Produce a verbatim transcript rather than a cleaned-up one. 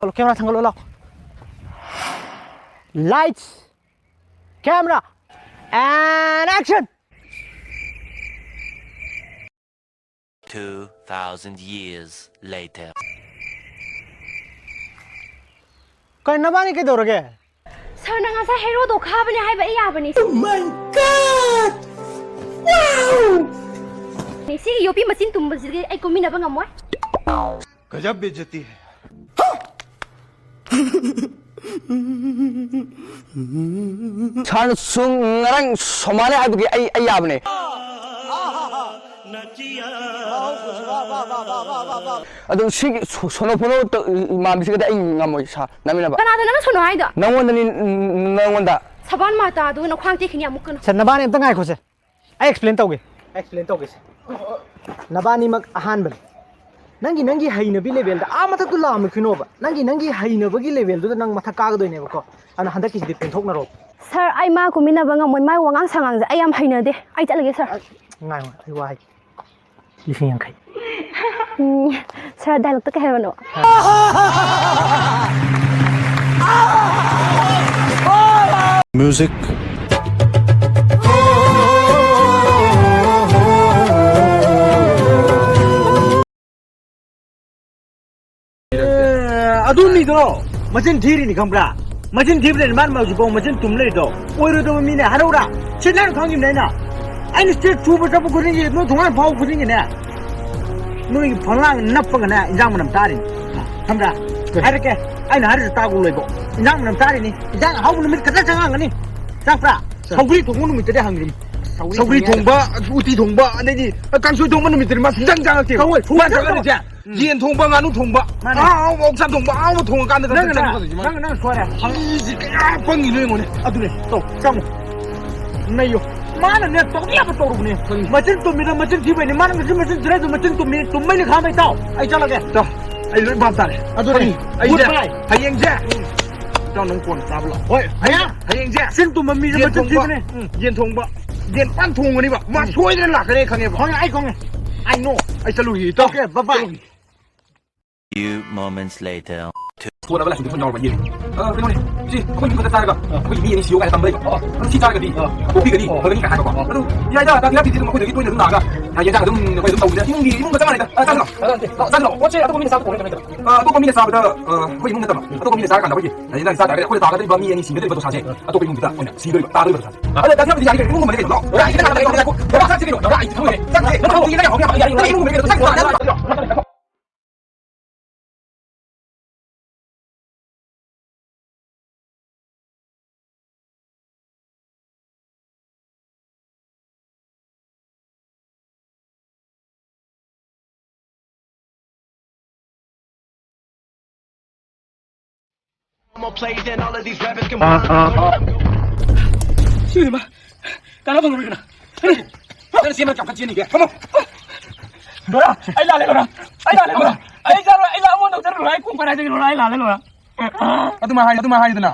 ꯂꯥꯎ, ꯀꯦꯃꯦꯔꯥ ꯊꯥꯡꯒꯠꯂꯣ, ꯂꯥꯎ꯫ Lights, camera, and action! Two thousand years later. ꯀꯩꯅꯣ ꯅꯕꯥꯅꯤ ꯀꯩꯗꯧꯔꯒꯦ? ꯁꯥꯔꯅ ꯉꯁꯥꯏ ꯍꯦꯔꯣꯗꯣ ꯈꯥꯕꯅꯦ ꯍꯥꯏꯕ ꯑꯩ ꯌꯥꯕꯅꯤ꯫ Oh my God! Wow! ꯁꯤꯒꯤ ꯌꯣꯄꯤ ꯃꯆꯤꯟ ꯇꯨꯝꯕꯁꯤꯗꯤ ꯑꯩ ꯀꯨꯝꯃꯤꯟꯅꯕ ꯉꯝꯃꯣꯏ꯫ गजब बेइज्जती है। ꯁꯥꯔꯅ ꯁꯨꯝ ꯉꯔꯥꯡ ꯁꯣꯃꯥꯅꯤ ꯍꯥꯏꯕꯒꯤ ꯑꯩ ꯑꯩ ꯌꯥꯕꯅꯦ꯫ ꯑꯗꯣ ꯁꯤꯒꯤ ꯁꯣ- ꯁꯣꯅꯣ ꯐꯣꯅꯣ ꯇꯧ- ꯃꯥꯟꯕꯁꯤꯒꯗꯤ ꯑꯩ ꯉꯝꯃꯣꯏ ꯁꯥꯔ ꯅꯝꯃꯤꯟꯅꯕ꯫ ꯀꯅꯥꯗ ꯅꯪꯅ ꯁꯣꯅꯣ ꯍꯥꯏꯗꯣ? ꯅꯪꯉꯣꯟꯗꯅꯤ, ꯅꯪꯉꯣꯟꯗ꯫ ꯁꯕꯥꯟ ꯃꯥꯇꯥꯗꯨ ꯅꯈ꯭ꯋꯥꯡ ꯇꯦꯛꯈꯤꯅꯤ ꯑꯃꯨꯛ ꯀꯩꯅꯣ꯫ ꯁꯥꯔ ꯅꯕꯥꯅꯤ ꯑꯝꯇ ꯉꯥꯏꯈꯣꯁꯦ꯫ ꯑꯩ explain ꯇꯧꯒꯦ꯫ Explain ꯇꯧꯒꯦꯁꯦ꯫ ꯅꯕꯥꯅꯤꯃꯛ ꯑꯍꯥꯟꯕꯅꯤ꯫ ꯅꯪꯒꯤ, ꯅꯪꯒꯤ ꯍꯩꯅꯕꯤ levelꯗ ꯑꯥ ꯃꯊꯛꯇ ꯂꯥꯝꯃꯨꯈꯤꯅꯣꯕ꯫ ꯅꯪꯒꯤ, ꯅꯪꯒꯤ ꯍꯩꯅꯕꯒꯤ levelꯗꯨꯗ ꯅꯪ ꯃꯊꯛ ꯀꯥꯒꯗꯣꯏꯅꯦꯕꯀꯣ꯫ ꯑꯗꯨꯅ ꯍꯟꯗꯛꯀꯤꯁꯤꯗꯤ ꯄꯦꯟꯊꯣꯛꯅꯔꯣ꯫ ꯁꯥꯔ, ꯑꯩ ꯃꯥ ꯀꯨꯝꯃꯤꯟꯅꯕ ꯉꯝꯃꯣꯏ꯫ ꯃꯥꯒꯤ ꯋꯥꯉꯥꯡ ꯁꯉꯥꯡꯁꯦ ꯑꯩ ꯌꯥꯝ ꯍꯩꯅꯗꯦ꯫ ꯑꯩ ꯆꯠꯂꯒꯦ, ꯁꯥꯔ꯫ ꯉꯥꯏꯉꯣ, ꯑꯩ ꯋꯥ ꯍꯥꯏꯒꯦ꯫ ꯂꯤꯁꯤꯡ ꯌꯥꯡꯈꯩ꯫ ꯎꯝ, ꯁꯥꯔ, dialogueꯇꯣ ꯀꯩ ꯍꯥꯏꯕꯅꯣ? Music. ꯑꯦ, ꯑꯗꯨ ꯃꯤꯗꯣ ꯃꯆꯤꯟ ꯊꯤꯔꯤꯅꯤ ꯈꯪꯕ꯭ꯔꯥ? ꯃꯆꯤꯟ ꯊꯤꯕꯗꯩꯅꯤ ꯃꯥꯅ ꯍꯧꯖꯤꯛꯐꯥꯎ ꯃꯆꯤꯟ ꯇꯨꯝ ꯂꯩꯗꯣ꯫ ꯑꯣꯏꯔꯣꯏꯗꯕ ꯃꯤꯅꯦ, ꯍꯥꯏꯔꯧꯔꯥ? ꯁꯤ ꯅꯪ ꯈꯪꯉꯤꯕꯅꯦ ꯑꯩꯅ꯫ ꯑꯩꯅ ꯁ꯭ꯇꯦꯠ ꯁꯨꯕ ꯆꯠꯄ ꯈꯨꯗꯤꯡꯒꯤ, ꯅꯣꯏ ꯊꯣꯡꯒꯥꯟ ꯐꯥꯎꯕ ꯈꯨꯗꯤꯡꯒꯤꯅꯦ, ꯅꯣꯏꯒꯤ ꯐꯪꯂꯥꯡ ꯅꯞꯄꯒꯅꯦ ꯏꯟꯖꯥꯡ ꯃꯅꯝ ꯇꯥꯔꯤꯅꯤ꯫ ꯈꯪꯕ꯭ꯔꯥ? ꯀꯩ? ꯍꯥꯏꯔꯛꯀꯦ, ꯑꯩꯅ ꯍꯥꯏꯔꯤꯁꯦ ꯇꯥꯒꯣ ꯂꯣꯏꯕꯣ꯫ ꯏꯟꯖꯥꯡ ꯃꯅꯝ ꯇꯥꯔꯤꯅꯤ꯫ ꯏꯟꯖꯥꯡ ꯑꯍꯥꯎꯕ ꯅꯨꯃꯤꯠ ꯈꯛꯇ ꯆꯪꯉꯛꯑꯝꯒꯅꯤ꯫ ꯆꯪꯉꯛꯄ꯭ꯔꯥ? ꯁꯧꯒ꯭ꯔꯤ ꯊꯣꯡꯕ ꯅꯨꯃꯤꯠꯇꯗꯤ ꯍꯪꯗ꯭ꯔꯤ꯫ ꯁꯧꯒ꯭ꯔꯤ ꯊꯣꯡꯕ, ꯎꯇꯤ ꯊꯣꯡꯕ, ꯑꯗꯩꯗꯤ ꯀꯥꯡꯁꯣꯏ ꯊꯣꯡꯕ ꯅꯨꯃꯤꯠꯇꯗꯤ ꯃꯥ ꯁꯨꯡꯆꯪ ꯆꯪꯉꯛꯇꯦ꯫ ꯈꯪꯉꯣꯏ, ꯁꯨꯡꯆꯪ ꯃꯥ ꯆꯪꯉꯛꯇꯦ꯫ ꯆꯪꯉꯛꯏꯁꯦ ꯎꯝ꯫ ꯌꯦꯟ ꯊꯣꯡꯕ, ꯉꯥꯅꯨ ꯊꯣꯡꯕ, ꯃꯥꯅꯦ꯫ ꯑꯍꯥꯎ ꯑꯍꯥꯎꯕ ꯑꯣꯛꯁꯥ ꯊꯣꯡꯕ ꯑꯍꯥꯎꯕ ꯊꯣꯡꯉꯀꯥꯟꯗ ꯈꯛꯇ ꯅꯪꯅ, ꯆꯪꯉꯛꯄꯗꯣ ꯃꯥꯅꯦ꯫ ꯅꯪꯅ, ꯅꯪꯅ ꯁꯣꯏꯔꯦ꯫ ꯃꯤꯁꯤ ꯀꯌꯥ ꯄꯪꯉꯤꯅꯣ ꯌꯦꯡꯉꯣꯅꯦ꯫ ꯑꯗꯨꯅꯦ, ꯇꯧ, ꯆꯪꯉꯣ꯫ ꯅꯩꯌꯣ꯫ ꯃꯥꯅꯅꯦ, ꯇꯧꯕ ꯌꯥꯕ ꯇꯧꯔꯨꯕꯅꯦ꯫ ꯈꯪꯉꯤ꯫ ꯃꯆꯤꯟ ꯇꯨꯝꯃꯤꯔ ꯃꯆꯤꯟ ꯊꯤꯕꯩꯅꯤ꯫ ꯃꯥꯅ ꯉꯁꯤ ꯃꯆꯤꯟ ꯊꯤꯔ ꯑꯗꯨꯝ ꯃꯆꯤꯟ ꯇꯨꯝꯃꯤ, ꯇꯨꯝꯕꯩꯅꯤ ꯈꯥꯝꯃꯩ ꯇꯥꯎ꯫ ꯑꯩ ꯆꯠꯂꯒꯦ꯫ ꯇꯥꯎ, ꯑꯩ ꯂꯣꯏ ꯚꯥꯞ ꯇꯥꯔꯦ꯫ ꯑꯗꯨꯅꯦ꯫ ꯈꯪꯉꯤ꯫ ꯑꯩꯁꯦ goodbye꯫ ꯍꯌꯦꯡꯁꯦ꯫ ꯎꯝ꯫ ꯏꯇꯥꯎ, ꯅꯪ ꯀꯣꯟꯅ ꯆꯥꯕ ꯂꯥꯛꯑꯣ꯫ ꯍꯣꯏ, ꯍꯌꯦꯡ꯫ ꯍꯌꯦꯡꯁꯦ꯫ ꯆꯤꯟ ꯇꯨꯝꯕ ꯃꯤꯁꯦ ꯌꯦꯟ ꯃꯆꯤꯟ ꯊꯣꯡꯕ꯫ ꯊꯤꯕꯅꯦ꯫ ꯎꯝ, ꯌꯦꯟ ꯄꯥꯟ ꯊꯣꯡꯒꯅꯤꯕ꯫ ꯃꯥ ꯎꯝ꯫ ꯁꯣꯏꯗꯅ ꯂꯥꯛꯀꯅꯤ ꯑꯩ ꯈꯪꯉꯦꯕ꯫ ꯈꯪꯉꯦ, ꯑꯩ ꯈꯪꯉꯦ꯫ I know꯫ ꯑꯩ ꯆꯠꯂꯨꯈꯤꯒꯦ, ꯏꯇꯥꯎ꯫ Okay, bye bye꯫ ꯆꯠꯂꯨꯈꯤꯒꯦ꯫ Few moments later. ꯄꯣꯠ ꯑꯃ ꯂꯥꯏꯁꯨ ꯊꯣꯡ ꯌꯥꯎꯔꯕ ꯌꯦꯡꯉꯤ꯫ ꯑ, ꯀꯩꯅꯣꯅꯦ, ꯁꯤ ꯑꯩꯈꯣꯏ ꯌꯨꯝ ꯈꯛꯇ ꯆꯥꯔꯒ ꯑꯩꯈꯣꯏꯒꯤ ꯃꯤ ꯑꯅꯤ ꯁꯤꯌꯣ ꯀꯥꯏꯅ ꯇꯝꯕ ꯂꯩꯕ꯫ ꯑ꯫ ꯑꯗꯨ ꯁꯤ ꯆꯥꯔꯒꯗꯤ ꯑ꯫ ꯄꯣꯛꯄꯤꯒꯅꯤ, ꯑ꯫ ꯐꯒꯅꯤ ꯀꯥꯏ ꯍꯥꯏꯕꯀꯣ꯫ ꯑ꯫ ꯑꯗꯨ ꯌꯥꯏꯗ, ꯗꯥ ꯊꯤꯔꯥꯞꯇꯤꯗꯤ ꯑꯗꯨꯝ ꯑꯩꯈꯣꯏꯗꯒꯤ ꯇꯣꯏꯅ ꯑꯗꯨꯝ ꯂꯥꯛꯑꯒ ꯌꯦꯟꯖꯥꯡ ꯑꯗꯨꯝ ꯑꯩꯈꯣꯏ ꯑꯗꯨꯝ ꯇꯧꯕꯅꯤꯅ ꯏꯃꯨꯡꯒꯤ, ꯏꯃꯨꯡꯒ ꯆꯞ ꯃꯥꯟꯅꯩꯗ꯫ ꯑ, ꯆꯥꯁꯤ ꯂꯥꯛꯑꯣ꯫ ꯑ, ꯅꯠꯇꯦ꯫ ꯑ, ꯆꯥꯁꯤ ꯂꯥꯛꯑꯣ꯫ ꯄꯣꯠꯁꯦ ꯑꯇꯣꯞꯄ ꯃꯤꯅ ꯆꯥꯕ ꯊꯣꯡꯉꯦ ꯅꯠꯇꯕ꯫ ꯑ, ꯑꯇꯣꯞꯄ ꯃꯤꯅ ꯆꯥꯕꯗ, ꯑ, ꯑꯩꯈꯣꯏ ꯏꯃꯨꯡ ꯅꯠꯇꯕ꯫ ꯑꯇꯣꯞꯄ ꯃꯤꯅ ꯆꯥꯔꯀꯥꯟꯗ ꯑꯩꯈꯣꯏꯒꯤ ꯌꯦꯟꯖꯥꯡ ꯆꯥ ꯇꯥꯔꯒꯗꯤ ꯑꯩꯈꯣꯏꯗ ꯇꯥꯒꯗꯧꯔꯤꯕ ꯃꯤ ꯑꯅꯤ ꯁꯤꯒꯗꯧꯔꯤꯕ ꯇꯥꯗꯣꯏꯕ ꯇꯥꯗꯣꯏꯕ ꯄꯩꯁꯥꯁꯦ꯫ ꯑꯗꯣ ꯗꯥ ꯊꯤꯔꯥꯞꯇꯤꯗꯤ ꯌꯥꯔꯤ ꯀꯩꯅꯣ, ꯏꯃꯨꯡ ꯒꯨꯝꯕꯅꯦ ꯀꯩꯅꯣ꯫ ꯂꯥꯛꯑꯣ꯫ ꯌꯥꯔꯤ ꯀꯩꯅꯣ, ꯂꯥꯛꯑꯣ꯫ ꯌꯥꯔꯤ ꯀꯩꯅꯣ꯫ ꯌꯥꯔꯤ ꯀꯩꯅꯣ꯫ ꯌꯥꯔꯤ ꯀꯩꯅꯣ꯫ ꯌꯥꯔꯤ ꯀꯩꯅꯣ꯫ ꯌꯥꯔꯤ ꯀꯩꯅꯣ꯫ More plays than all of these rappers combined. Cinema ꯀꯥꯟꯅꯕ ꯐꯪꯉꯔꯣꯏꯗꯅ꯫ ꯅꯪ ꯆꯦꯟꯕ ꯀꯌꯥꯝ ꯀꯟ ꯆꯦꯟꯅꯤꯒꯦ? ꯐꯝꯃꯣ꯫ ꯂꯣꯔꯥ, ꯑꯩ ꯂꯥꯜꯂꯦ, ꯂꯣꯔꯥ꯫ ꯑꯩ ꯂꯥꯜꯂꯦ, ꯂꯣꯔꯥ꯫ ꯑꯩ ꯆꯠꯂꯣꯏ, ꯑꯩ ꯂꯥꯛ-, ꯑꯃꯨꯛ ꯍꯟꯗꯛ ꯆꯠꯂꯨꯔꯣ꯫ ꯑꯩ ꯈꯣꯡ ꯀꯥꯏꯗꯒꯤ, ꯂꯣꯔꯥ? ꯑꯩ ꯂꯥꯜꯂꯦ, ꯂꯣꯔꯥ꯫ ꯑꯗꯨꯃꯥꯏ ꯍꯥꯏ-, ꯑꯗꯨꯃꯥꯏ ꯍꯥꯏꯗꯅ꯫